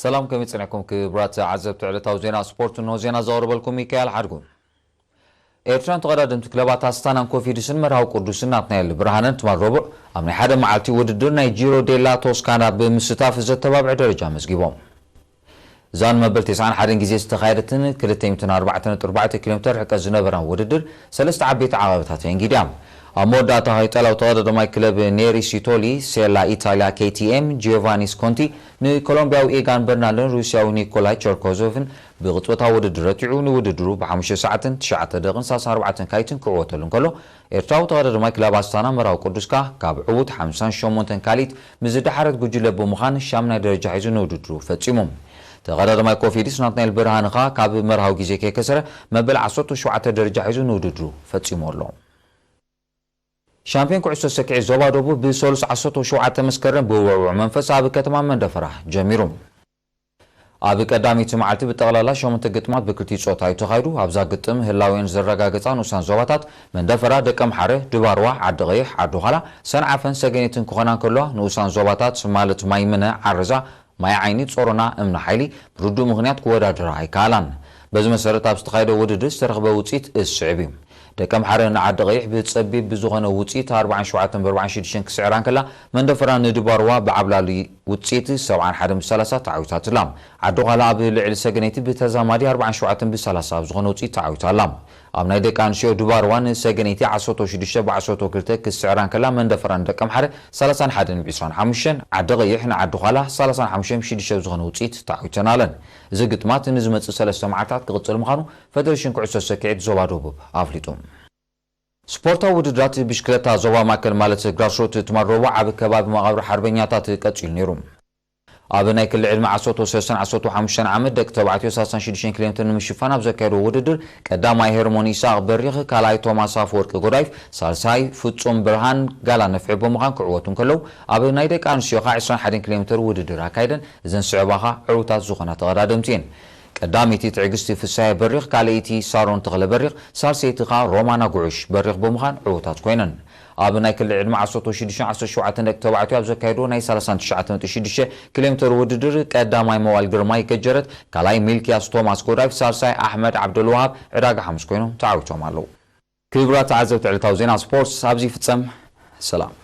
ሰላም፣ ከመይ ጸኒሕኩም ክቡራት ተዓዘብቲ ዕለታዊ ዜና ስፖርት? እንሆ ዜና ዘቕርበልኩም ሚካኤል ሓድጉ። ኤርትራን ተቐዳደምቲ ክለባት ኣስታናን ኮፊድስን መርሃዊ ቅዱስን ናትናኤል ብርሃነን ትማል ረቡዕ ኣብ ናይ ሓደ መዓልቲ ውድድር ናይ ጂሮ ዴላ ቶስካና ብምስታፍ ዘተባብዕ ደረጃ መዝጊቦም። እዛ ንመበል ተስዓን ሓደን ግዜ ዝተኻየደትን ክልተ ሚእትን ኣርባዕተን ነጥቢ ኣርባዕተ ኪሎ ሜተር ርሕቀት ዝነበራን ውድድር ሰለስተ ዓበይቲ ዓቐበታት የንጊድ እያ። ኣብ መወዳእታ ኢጣልያዊ ተቐዳዳማይ ክለብ ኔሪ ሲቶሊ ሴላ ኢታልያ ኬቲኤም ጂዮቫኒስ ኮንቲ ንኮሎምቢያዊ ኢጋን በርናልድን ሩስያዊ ኒኮላይ ቸርኮዞቭን ብቕጽበታዊ ውድድር ረቲዑ ንውድድሩ ብሓሙሽተ ሰዓትን ትሽዓተ ደቂቕን ሰላሳን ኣርባዕተን ካይትን ክዕወተሉ እንከሎ፣ ኤርትራዊ ተቐዳዳማይ ክለብ ኣስታና መራዊ ቅዱስካ ካብ ዕዉት ሓምሳን ሸሞንተን ካልኢት ምስ ዝደሓረት ጉጅለ ብምዃን ሻምናይ ደረጃ ሒዙ ንውድድሩ ፈጺሙ። ተቐዳዳማይ ኮፊድስ ናትናኤል ብርሃንኻ ካብ መርሃዊ ግዜ ከይከሰረ መበል ዓሰርተ ሸውዓተ ደረጃ ሒዙ ንውድድሩ ፈጺሙ ኣሎ። ሻምፒዮን ኩዕሶ ሰኪዒት ዞባ ደቡብ ብሰሉስ ዓሰርተ ሸውዓተ መስከረም ብውዕውዕ መንፈስ ኣብ ከተማ መንደፈራ ጀሚሩ። ኣብ ቀዳመይቲ መዓልቲ ብጠቕላላ ሸሞንተ ግጥማት ብክልቲኡ ጾታ እዩ ተኻይዱ። ኣብዛ ግጥም ህላዌን ዘረጋገጻ ንኡሳን ዞባታት መንደፈራ፣ ደቀምሓረ፣ ድባርዋ፣ ዓዲ ቐይሕ፣ ዓዲ ዃላ፣ ሰንዓፈን ሰገኔትን ክኾና እንከለዋ፣ ንኡሳን ዞባታት ማለት ማይምነ፣ ዓረዛ፣ ማይ ዓይኒ፣ ጾሮና፣ እምኒ ሓይሊ ብርዱእ ምኽንያት ክወዳደራ ኣይከኣላን። በዚ መሰረት ኣብ ዝተኻየደ ውድድር ዝተረኽበ ውጽኢት ዝስዕብ እዩ። ደቀምሓረ ንዓዲ ቐይሕ ብጸቢብ ብዝኾነ ውጽኢት ኣርባዓን ሸውዓተን ብኣርባዓን ሽዱሽተን ክስዕራ እንከላ፣ መንደፈራ ንድባርዋ ብዓብላሊ ውጽኢት ሰብዓን ሓደን ብሰላሳ ተዓዊታትላ። ዓዲ ዃላ ኣብ ልዕሊ ሰገነይቲ ብተዛማዲ ኣርባዓን ሸውዓተን ብሰላሳ ኣብ ዝኾነ ውጽኢት ተዓዊታላ። ኣብ ናይ ደቂ ኣንስትዮ ድባርዋ ንሰገነይቲ ዓሰርተ ሽዱሽተ ብዓሰርተ ክልተ ክስዕራ እንከላ፣ መንደፈራ ንደቀምሓረ ሰላሳን ሓደን ብዕስራን ሓሙሽተን፣ ዓዲ ቐይሕ ንዓዲ ዃላ ሰላሳን ሓሙሽተን ብሽዱሽተ ብዝኾነ ውጽኢት ተዓዊተናለን። እዚ ግጥማት ንዝመጽእ ሰለስተ መዓልታት ክቕጽል ምዃኑ ፈደሬሽን ኩዕሶ ሰኪዔት ዞባ ደቡብ ኣፍሊጡ። ስፖርታዊ ውድድራት ብሽክለታ ዞባ ማእከል ማለት ግራስሩት ትማል ረቡዕ ኣብ ከባቢ መቓብር ሓርበኛታት ቀጺሉ ነይሩ። ኣብ ናይ ክሊ ዕድመ ዓሰርተ ሰለስተን ዓሰርተ ሓሙሽተን ዓመት ደቂ ተባዕትዮ ሰላሳን ሽዱሽተን ኪሎ ሜትር ንምሽፋን ኣብ ዘካየድዎ ውድድር ቀዳማይ ሄርሞን ይስሐቅ በሪኽ፣ ካልኣይ ቶማስ ኣፈወርቂ ጎዳይፍ፣ ሳልሳይ ፍጹም ብርሃን ጋላ ነፍሒ ብምዃን ክዕወቱ እንከለዉ፣ ኣብ ናይ ደቂ ኣንስትዮ ኸዓ ዕስራን ሓደን ኪሎ ሜትር ውድድር ኣካይደን እዘን ዝስዕባ ኸዓ ዕዉታት ዝኾና ተቐዳደምቲ እየን። ቀዳመይቲ ትዕግስቲ ፍስሃየ በሪኽ፣ ካልኣይቲ ሳሮን ተኽለ በሪኽ፣ ሳልሰይቲ ኸዓ ሮማና ጉዑሽ በሪኽ ብምዃን ዕዉታት ኮይነን። ኣብ ናይ ክሊ ዕድመ ዓሰርተ ሽዱሽተ ዓሰርተ ሸውዓተ ደቂ ተባዕትዮ ኣብ ዘካየድዎ ናይ ሰላሳን ትሽዓተን ነጥቢ ሽዱሽተ ኪሎ ሜትር ውድድር ቀዳማይ መዋል ግርማይ ገጀረት፣ ካልኣይ ሚልክያስ ቶማስ ጎዳይፍ፣ ሳልሳይ ኣሕመድ ዓብደልዋሃብ ዕዳጋ ሓሙስ ኮይኖም ተዓዊቶም ኣለዉ። ክቡራት ተዓዘብቲ ዕለታዊ ዜና ስፖርት ኣብዚ ይፍጸም። ሰላም።